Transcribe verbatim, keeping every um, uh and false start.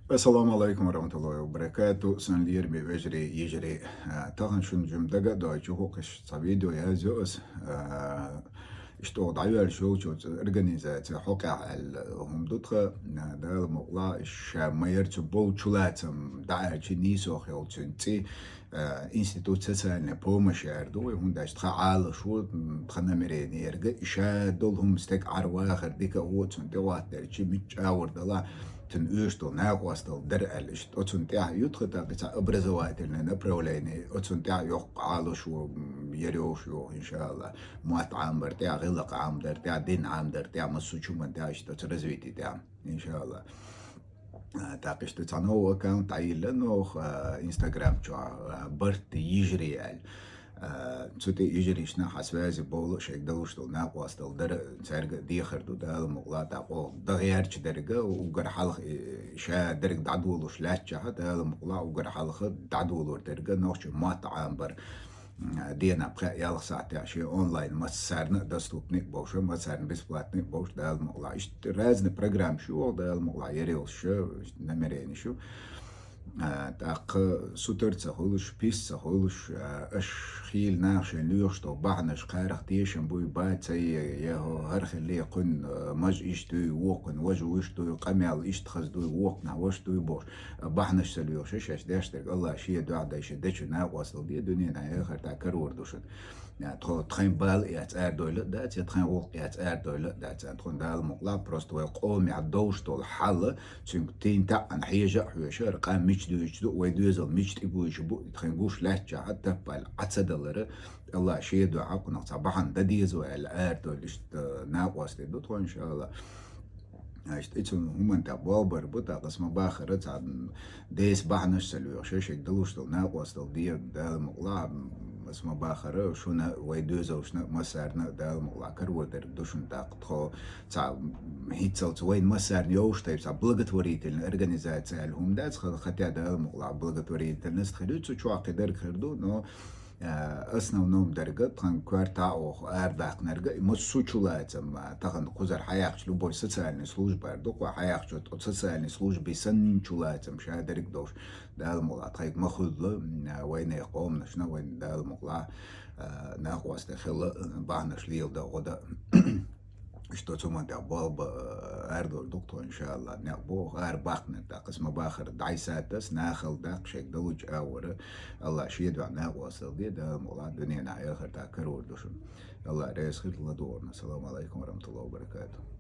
Ассаламу алейкум ва рахматуллахи ва баракату. Сан лераме вежарий, йижарий. А, тахан шун жим дага дойчу хукаш ца видео язю ас. А, ишто дайвал шоу чу организация хокъя ал хумдутха, а, дал мукла ша майер цу бол чулацам да чи нисо хел цун ци, а, институт социальной помощи арду, хундач тха ала шу, тха намерение эрга, иша дол хум стек арвахар дика уцун те ват дер чи мич авр дала, тун уш дол накъостал дер ал ишт. Оцун тя ютха та бица образовательное направление, оцун тя ёх ала шу, ярёш ё, иншалла. Мат амбар тя, гылак амдар тя, дин амдар тя, масучуман тя, ишт оц развитие тя, иншалла. А, так ишт цано аккаунт айла нох, а, Instagram чо, а, барт йижри ал. А, цути йижришна ха связи болу шек далуш дол накъостал дер царга дихар ду дал мукла та къо дагъярч дерга угар халх, э, ша дерг дадулуш лачча ха дал мукла угар халх дадулур дерга нохчу мат амбар. М, дена пхе ялх саат я ши онлайн массарна доступный бош, массарна бесплатный бош дал мукла. Ишт разный программ шу дал мукла ярил шу намерение шу. А, так, сутар ца хуйлуш, пис ца хуйлуш, а, аш хил нахшен лух, што бахнаш карах тешен буй ба цай, я хо хар хили кун, а, маж ишт дуй, вокун важ ишт дуй, камял ишт хаз дуй, вокна ваш дуй бош. А, бахнаш ца лух, шаш деш дерг, Аллах ши дуа дайше дечу накъостал ди дуне на я хар та карур душун. Я, тхо-, тхайн бал яц ардойла дац, я тхайн гъулк яц ардойла дац, а тхун дал мукла, просто вай къоми а довш дол хала, цунг тин таъан хьежа хьуеша, ар къам мич дуйч ду, вай дуйзал мич тӀи буйч бу, тхайн гуш лачча, а таппал а ца далара, Аллах шеду а къунах ца бахан да дезу ал ардойла ишт, э, накъосте ду тхо, иншалла. Ишт ицун хуман та болбар бу, та къасма бахара ца дес бахнаш ца лух, шешек далуш дол накъостал ди дал мукла, м, къасма бахара шуна вай дуйзовшна массарна дал мукла карур дер душун та тхо ца, м, хицал ца вай массарна ёвш тайп ца благотворительная организация ал хум дац, ха-, хотя дал мукла благотворительность хилю цу чуа кидар кирду, но Э, основном дерга, тхан кварта ох ардахнерга, и мус су чулацам, а, тахан кузар хаяхч любой социальный служба ардук, ва хаяхч от социальный службы сан чулацам, ша дерг дош, дал мула, тхайк махулла, м, а, вайне комнашна, вайн дал мула, а, накъосте хилла, а, бахнаш лил да года. Что цуман да болба, э, ардор дукту, иншалла, не бо, ар бахнер да, къасма бахар, дайсатас, нахал да, шек да луч авара, Аллах шеду а накъосал ди, да мула, дуне на яхар да карур душун. Аллах рес хир ладорна. Салам алейкум ва рахматуллахи ва баракатух.